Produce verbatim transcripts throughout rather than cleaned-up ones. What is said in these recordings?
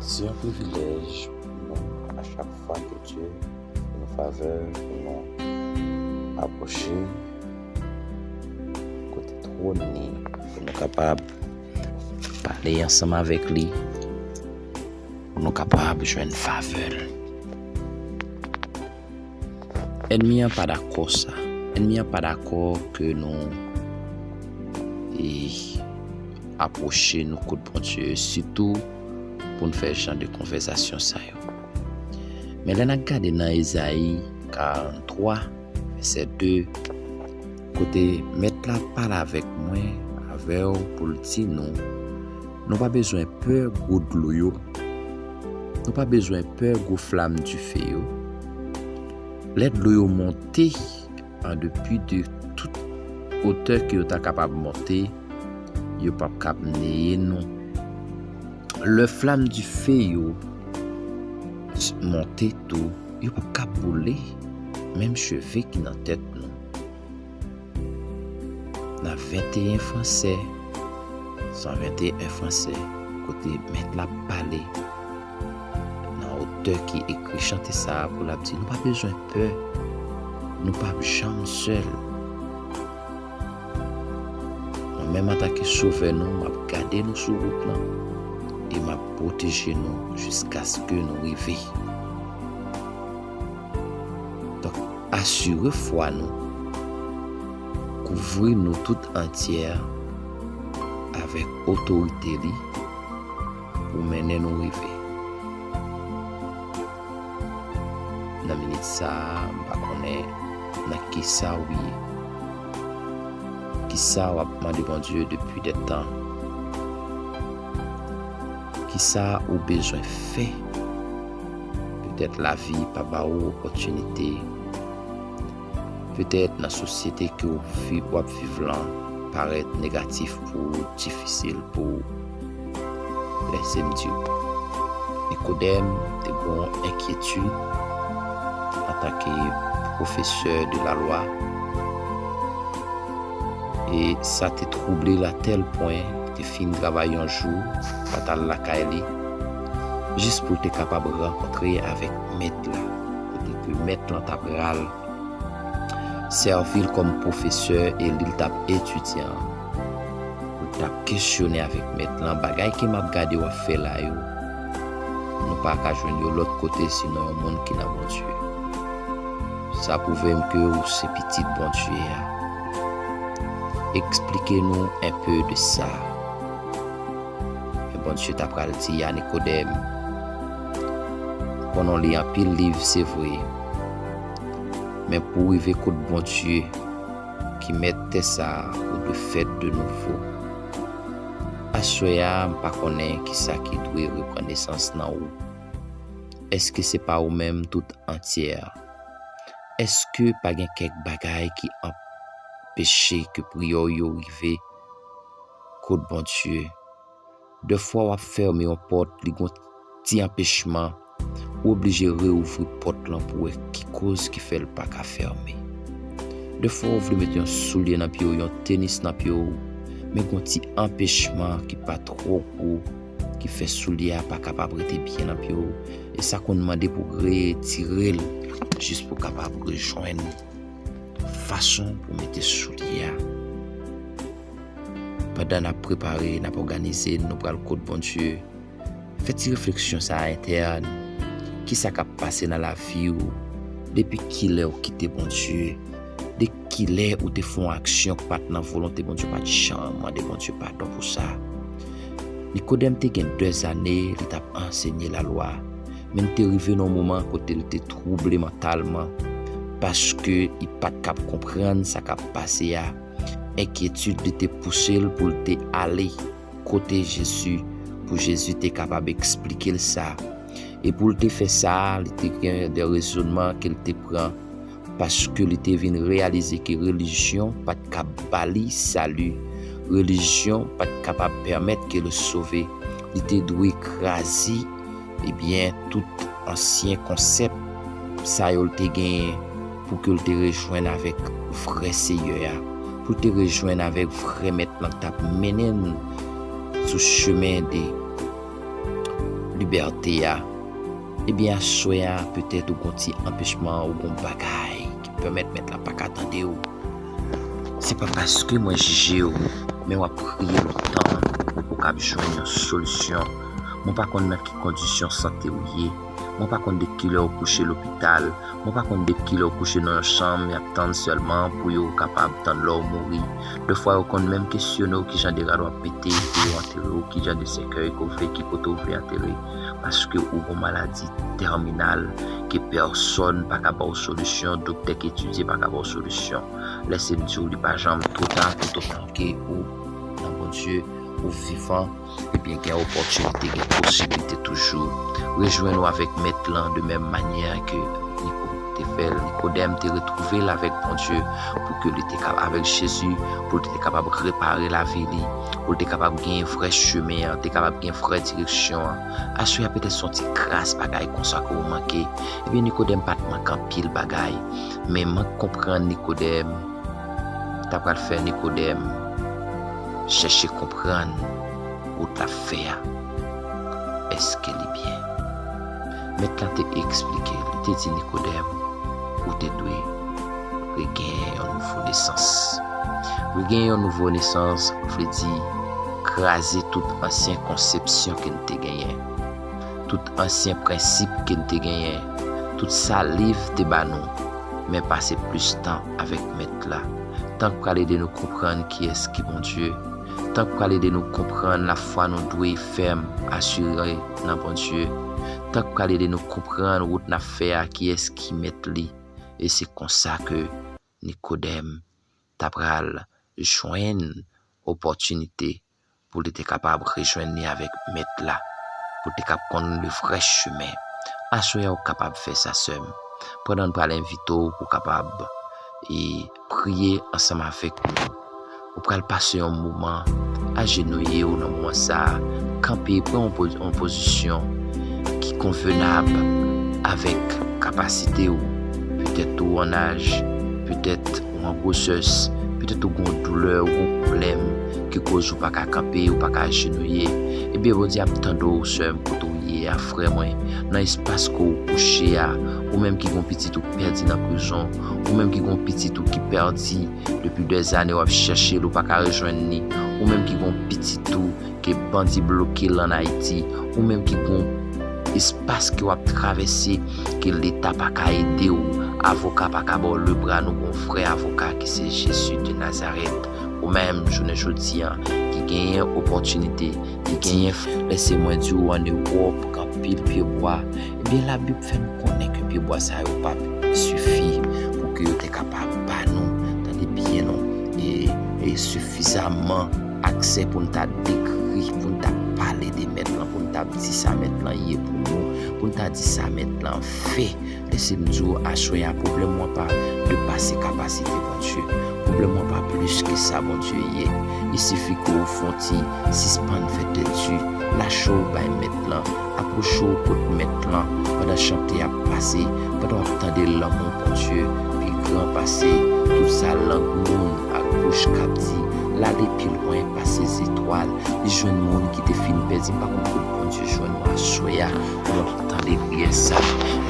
Se yon privilèj pou nou a chak fwa ke Dye fè nou favè pou nou apwoche kote twòn li, pou nou kapab pale ansanm avèk li, pou nou kapab jwenn favè l. Ènmi an pa dakò sa. Ènmi an pa dakò ke nou e, apwoche nou kot Bondye, sitou pou n fè jan de konvèsasyon sa yo. Men lè n ap gade nan Ezayi karanntwa, vèsè de, kote Mèt la pale avèk mwen, avè w, pou l di nou, nou pa bezwen pè gwo dlo yo, nou pa bezwen pè gwo flam dife yo. Lè dlo yo monte, an depi de tout otè ke yo ta kapab monte, yo p ap kab neye nou. Lè flam dife yo s-, monte tou, yo p ap kab boule menm cheve ki nan tèt nou. Nan venteyen fransè, san venteyen fransè, kote Mèt la pale, nan otè ki ekri chante sa a pou l ap di, nou pa bezwen pè, nou p ap janm sèl. Mwen menm antanke Sovè nou, m ap gade nou sou wout lan e m ap pwoteje nou jiskaske nou rive. Donk, asire fwa nou, kouvri nou tout antyè avèk otorite li pou mennen nou rive. Nan minit sa a, m pa konnen nan kisa w ye. Kisa w ap mande Bondye depi dètan? Kisa ou bezwen fè? Petèt lavi pa ba ou opòtinite. Petèt nan sosyete ke w vi-, w ap viv lan parèt negatif pou ou, difisil pou ou. Lèse m di w, Nikodèm te gen yon enkyetid antanke pwofesè de lalwa, e sa te twouble l atèl pwen, li te fin travay yon jou, pa t al lakay li, jis pou l te kapab rankontre avèk mèt la, kote ke mèt lan t ap pral sèvi l kòm pwofesè e li l t ap etidye an, pou l t ap kesyone avèk mèt lan, bagay ke m ap gade w ap fè la yo, nou pa ka jwenn yo lòt kote sinon yon moun ki nan Bondye. Sa pwouve m ke ou se pitit Bondye a. Eksplike nou enpe de sa. Men Bondye ta pral di a Nikodèm, konnen w li anpil liv, se vre, men pou w rive kot Bondye, ki mèt tè sa a, ou dwe fèt de nouvo. Aswè a, m pa konnen kisa ki dwe reprann nesans nan ou. Èske se pa ou menm tout antyè? Èske pa gen kèk bagay ki anpeche ke priyè w yo rive kot Bondye? Dèfwa w ap fèmen yon pòt, li gon ti anpechman, ou oblije reouvri pòt lan pou wè ki koz ki fè l pa ka fèmen. Dèfwa w vle mete yon soulye nan pye w, yon tenis nan pye w, men gon ti anpechman ki pa twò gwo, ki fè soulye a pa kapab rete byen nan pye w, e sa konn mande pou retire l, jis pou kapab rejwenn fason pou mete soulye a. Pandan n ap prepare, n ap òganize, nou pral kot Bondye. Fè ti refleksyon sa a entèn. Kisa k ap pase nan lavi w? Depi kilè w kite Bondye? De kilè ou te fè yon aksyon k pa t nan volonte Bondye, w pa t janm mande Bondye padon pou sa? Nikodèm te gen dèzane li t ap ansenye lalwa, men l te rive nan yon moman kote l te twouble mantalman, paske li pa t kab konprann sa k ap pase a. Enkyetid li te pouse l pou l te ale kote Jezi, pou Jezi te kapab eksplike l sa. E pou l te fè sa, li te gen de rezònman ke l te pran, paske li te vin reyalize ke relijyon pa t kab ba li sali. Relijyon pa t kapab pèmèt ke l sove. Li te dwe kraze, ebyen, tout ansyen konsèp sa yo l te genyen pou ke l te rejwenn avèk vrè Seyè a, pou l te rejwenn avèk vrè Mèt lan k t ap mennen l sou chemen de, libète a. Ebyen, aswè a, petèt ou gon ti anpechman, ou gon bagay ki pèmèt Mèt la pa ka tande w. Se pa paske mwen jije w, men w ap priye lontan, ou poko ap jwenn yon solisyon. Mwen pa konn nan ki kondisyon sante w ye. Mwen pa konn de kilè w kouche lopital. Mwen pa konn de kilè w kouche nan yon chanm, y ap tann sèlman pou yo kapab tann lè w mouri. Defwa, yo konn menm kesyone w kijan de rad w ap mete pou yo antere w, kijan de sèkèy ke w vle, ki kote w vle antere. Paske ou gon maladi tèminal ke pèsonn pa ka ba w solisyon, doktè k etidye pa ka ba w solisyon. Lèse m di w, li pa janm twò ta, toutotan ke ou nan Bondye, ou vivan, ebyen, gen opòtinite, gen posiblite toujou. Rejwenn ou avèk Mèt lan de menm manyè ke Niko te fè l. Nikodèm te retwouve l avèk Bondye pou ke li te ka, avèk Jezi, pou l te kapab repare lavi li, pou l te kapab gen vrè chemen an, te kapab gen vrè direksyon an. Aswè a, petèt se yon ti kras bagay konsa ke w manke. Ebyen, Nikodèm pa t manke anpil bagay, men mank konprann Nikodèm t ap pral fè Nikodèm chèche konprann wout l ap fè a. Èske li byen? Mèt la te eksplike, li te di Nikodèm, ou te dwe regenyen yon nouvo nesans. Regenyen yon nouvo nesans vle di kraze tout ansyen konsepsyon ke n te genyen, tout ansyen prensip ke n te genyen, tout sa liv te ba nou, men pase plis tan avèk Mèt la. Tan k pral ede nou konprann kiyès ki Bondye, tan k pral ede nou konprann lafwa nou dwe fèm, asire nan Bondye, tan k pral ede nou konprann wout n ap fè a, kiyès ki mèt li. E se konsa ke Nikodèm ta pral jwenn opòtinite pou li te kapab rejwenn li avèk Mèt la, pou te kab konn le vrè chemen. Aswè a, ou kapab fè sa, sè m. Pandan n pral envite w pou w kapab e priye ansanm avèk nou, ou pral pase yon moman ajenouye w nan moman sa a, kanpe, pran yon poz-, yon pozisyon ki konvenab avèk kapasite w. Petèt ou an aj, petèt ou an gwosès, petèt ou gon doulè, ou gon pwoblèm ki koz ou pa ka kanpe, ou pa ka ajenouye. Ebyen, Bondye ap tande w, sè m, kote w ye a, frè mwen, nan espas ke w kouche a, ou menm ki gon pitit ou pèdi nan prizon, ou menm ki gon pitit ou ki pèdi depi dèzane w ap chèche l, ou pa ka rejwenn li, ou menm ki gon pitit ou ke bandi bloke l ann Ayiti, ou menm ki gon espas ke w ap travèse, ke Leta pa ka ede w, avoka pa ka ba w lebra, nou gon vrè avoka ki se Jezi de Nazarèt. Ou menm, jounen jodi a, ki genyen opòtinite, ki genyen f-, lèse mwen di w, ann Ewòp, gen anpil pyebwa. Ebyen, Labib fè n konnen ke pyebwa sa yo p ap sifi pou ke yo te kapab ba nou, tande byen non, e, e sifizaman aksè pou n ta dekri, pou n ta pale de Mèt lan, pou n ta di sa Mèt lan ye pou nou, pou n ta di sa Mèt lan fè. Lèse m di w, aswè a, pwoblèm w an pa depase kapasite Bondye. Pwoblèm w an pa plis ke sa Bondye ye. Il sifi ke w fè yon ti sispann fè tèt di, lache w bay Mèt lan, apwoche w kot Mèt lan pandan chante ap pase, pandan w ap tande lanmou Bondye pi gran pase tout sa lang moun ak bouch k ap di. L ale pi lwen pase zetwal, li jwenn moun ki te fin pèdi. M pa konn kot Bondye jwenn ou aswè a, pandan w ap tande priyè sa.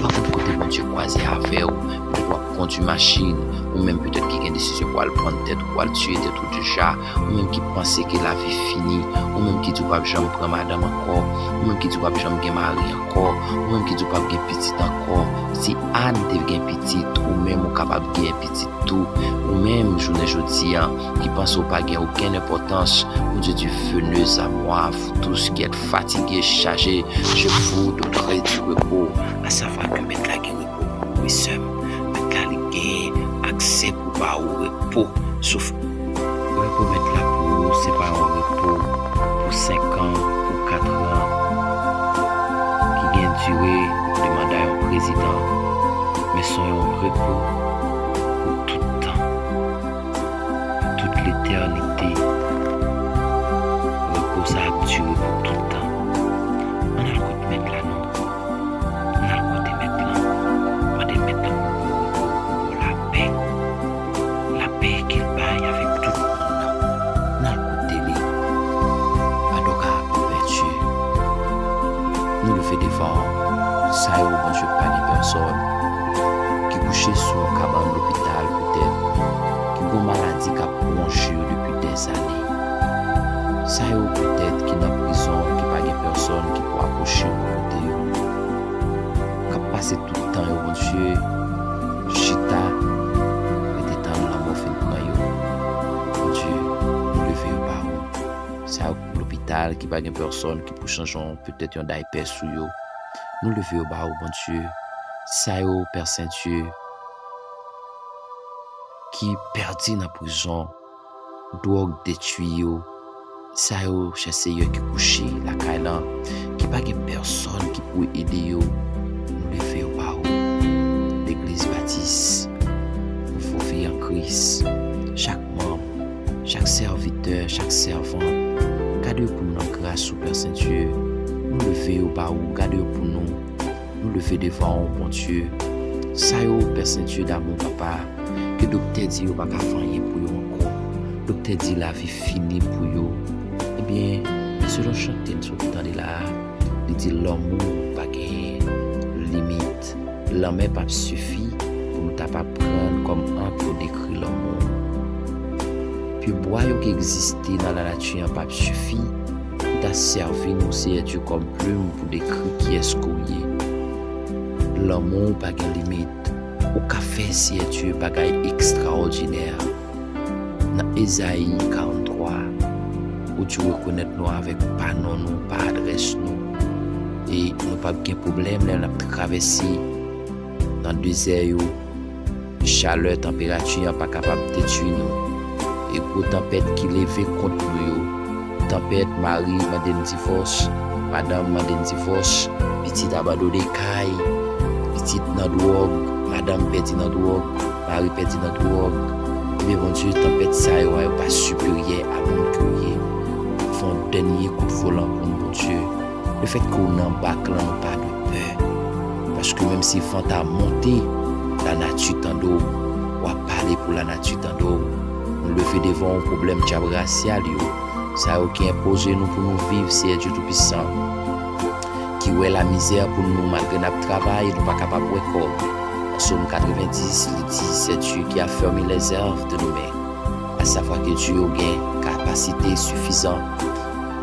M pa konn kote Bondye kwaze avè w. Petèt w ap kondui machin, ou menm petèt ki gen desizyon pou al prann tèt ou, pou al tiye tèt ou deja, ou menm ki panse ke lavi fini, ou menm ki di w p ap janm pran madanm ankò, ou menm ki di w p ap janm gen mari ankò, ou menm ki di w p ap gen pitit ankò. Si Ann te gen pitit, ou menm ou kapab gen pitit tou. Ou menm, jounen jodi a, ki panse w pa gen okenn enpòtans, Bondye di, venez à moi, vous tous qui êtes fatigués, chargés, je vous donnerai du repos. Asavwa ke Mèt la gen repo. Wi, sè m, Mèt la, li gen aksè pou ba ou repo. Souf, repo Mèt la pou ou, se pa yon repo pou senk an, pou kat an, ki gen dire de manda yon prezidan, men se yon repo pou tout tan, pou tout letènite. Repo sa ap dire pou tout tan. Ann al kot Mèt la non. Ann al kote Mèt lan. Mande Mèt lan pou l ba w repo, pou l ba w lapè. Lapè ke l bay avèk tout moun nan. Ann al kote li. Adoka Bondye. Nou leve devan w, sa yo, Bondye, pa gen pèsòn ki kouche sou yon kabann lopital, poutèt ki gon maladi k ap wonje yo depi dèzane. Sa yo, poutèt ki nan prizon, ki pa gen pèsòn ki pou apwoche bò kote yo, k ap pase tout tan yo, Bondye, chita, rete tann lanmò fin pran yo. Bondye, nou leve yo ba ou. Sa yo k lopital, ki pa gen pèsòn ki pou chanje yon, petèt yon daypè sou yo. Nou leve yo ba ou, Bondye. Sa yo, Pè Sendye, ki pèdi nan prizon, dwòg detwi yo. Sa yo, chè Seyè, ki kouche lakay lan, ki pa gen pèsòn ki pou ede yo. Nou leve yo ba ou. Legliz Batis Nouvo Vi an Kris, chak manm, chak sèvitè, chak sèvant, gade yo pou nou nan gras ou, Pè Sendye. Nou leve yo ba ou, gade yo pou nou. Nou leve devan ou, Bondye. Sa yo, Pè Sendye damou, Papa, ke doktè di yo pa ka fè anyen pou yo ankò. Doktè di lavi fini pou yo. Ebyen, selon chante n sot tande la a, li di lanmou pa gen limit. Lanmè p ap sifi pou nou ta pa pran kòm ant pou dekri lanmou. Pyebwa yo ki egziste nan lanati an p ap sifi pou ta sèvi nou, Seyè Dye, kòm plim pou dekri kiyès ke w ye. Lanmou pa gen limit. Ou ka fè, Seyè Dye, bagay ekstraòdinè. Nan Ezayi karanntwa, ou di w rekonèt nou avèk pa non nou, pa adrès nou. E nou p ap gen pwoblèm lè n ap travèse nan dezè yo. Chalè, tanperati an pa kapab detwi nou. E gwo tanpèt ki leve kont nou yo, tanpèt, mari mande n divòs, madanm mande n divòs, pitit abandone kay, pitit nan dwòg, madanm pèdi nan dwòg, mari pèdi nan dwòg. Ebyen, Bondye, tanpèt sa yo a, yo pa siperyè a moun ke w ye. Fè yon dènye kout volan pou nou, Bondye. Lefètke w nan bak lan, nou pa dwe pè. Paske menm si van ta monte, lanati tande w. W ap pale pou lanati tande w. Nou leve devan w pwoblèm dyab rasyal yo. Sa yo ki enpoze nou pou nou viv, Seyè Dye Toupisan, ki wè lamizè pou nou malgre n ap travay, nou pa kapab wè kòb. Nan Sòm katrevendis, li di, c'est Dieu qui affermit les œuvres de nos mains. A savwa ke Dye w gen kapasite sifizan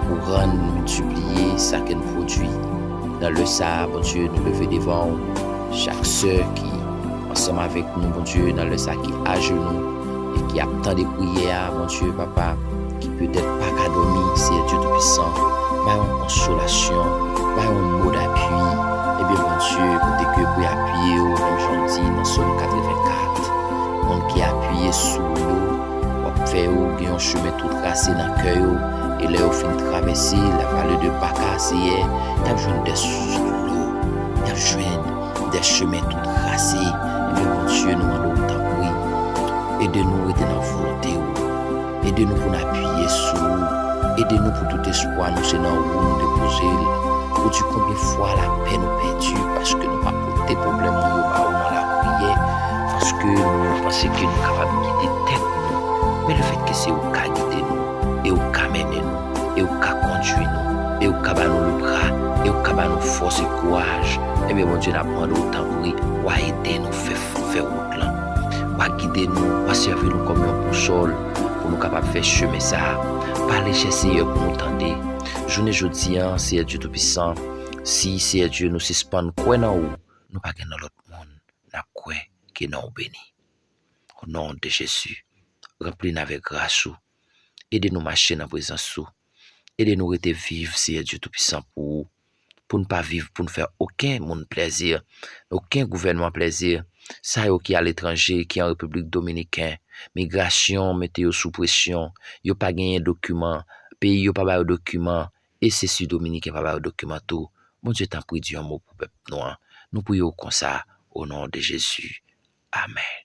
pou rann miltipliye sa ke n pwodui. Nan lè sa a, Bondye, nou leve devan w chak sè ki ansanm avèk nou, Bondye, nan lè sa a ki ajenou e ki ap tande priyè a, Bondye, Papa, ki petèt pa ka dòmi, Seyè Dye Toupisan, bay yon konsolasyon, bay yon mo dapui. Ebyen, Bondye, kote ke pou y apiye yo, menm jan w di nan Sòm katrevenkat, moun ki apiye sou ou yo, w ap fè yo gen yon chemen tou trase nan kè yo, e lè yo fin travèse lavale de Baka, Seyè, y ap jwenn de sous dlo, y ap jwenn de chemen tou trase. Ebyen, Bondye, nou mande w, tanpri, ede nou rete nan volonte w. Ede nou pou n apiye sou ou. Ede nou pou tout espwa nou se nan ou nou depoze l. Ou di konbyen fwa lapè nou pèdi paske nou pa pote pwoblèm nou yo ba ou nan lapriyè, paske nou panse ke nou kapab gide tèt nou. Men lefètke se ou k ka gide nou, e ou k ka mennen nou, e ou k ka kondui nou, e ou k ka ba nou lebra, e ou k ka ba nou fòs e kouraj, ebyen, Bondye, n ap mande w, tanpri, w a ede nou fè, fè wout lan. W a gide nou, w a sèvi nou kòm yon bousòl pou nou kapab fè chemen sa a. Pale, chè Seyè, pou nou tande. Jounen jodi a, Seyè Dye Toupisan, si, Seyè Dye, nou sispann kwè nan ou, nou pa gen nan lòt moun n ap kwè ke nan ou beni. O non de Jezi, ranpli n avèk gras ou. Ede nou mache nan prezans ou. Ede nou rete viv, Seyè Dye Toupisan, pou ou, pou n pa viv pou n fè okenn moun plèzi, okenn gouvènman plèzi. Sa yo ki aletranje, ki an Repiblik Dominiken, migrasyon mete yo sou presyon, yo pa genyen dokiman, peyi yo pa ba yo dokiman, e se si Dominiken pa ba yo dokiman tou. Bondye, tanpri, di yon mo pou pèp nou an. Nou priye w konsa, o non de Jezi. Amèn.